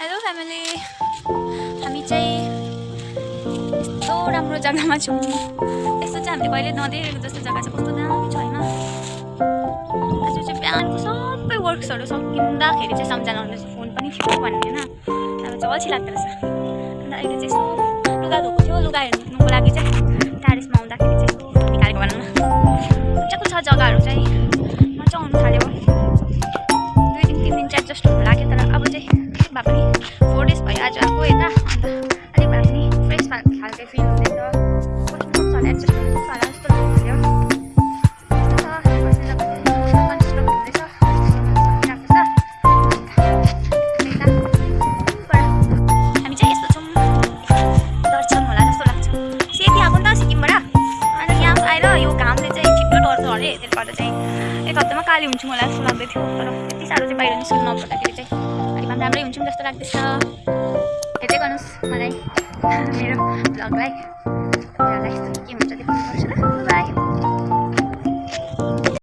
Hello family, हामी चाहिँ यस्तो राम्रो जग्गामा छौँ। यस्तो चाहिँ हामीले कहिले नदेखेको जस्तो जग्गा छ। कस्तो दामी छ होइन। आज चाहिँ बिहानको सबै वर्क्सहरू सकिँदाखेरि चाहिँ सम्झना हुँदैछ फोन पनि थियो भन्ने होइन। अब चाहिँ अल्छी लाग्दो रहेछ। अन्त अहिले चाहिँ यसो लुगा धोएको थियो। लुगा हेर्नुको लागि चाहिँ ट्यारिसमा आउँदाखेरि चाहिँ यसो निकालेको भनौँ न। मजाको छ जग्गाहरू चाहिँ, मजा आउनु थाल्यो। 2 दिन 3 दिन चाहिँ एडजस्ट हुनु लाग्यो। तर अब चाहिँ भए पनि 4 days भयो आज आएको यता। अन्त अलिक भए पनि फ्रेस खालको फिल हुँदैछ। बस्नु सक्छ होला, एडजस्ट हुनु सक्छ होला जस्तो लाग्यो। हामी चाहिँ यस्तो छौँ, डर्छौँ होला जस्तो लाग्छ। सेती आएको नि त सिक्किमबाट। अन्त यहाँ आएर यो घामले चाहिँ छिटो डर्छ अरे। त्यसले गर्दा चाहिँ एक हप्तामा काली हुन्छौँ होला जस्तो लाग्दै थियो। तर त्यति साह्रो चाहिँ बाहिर निस्कनु नपर्दाखेरि चाहिँ अलिक भए राम्रै हुन्छौँ जस्तो लाग्दैछ। हेर्दै गर्नुहोस् मलाई मेरो भ्लगलाई।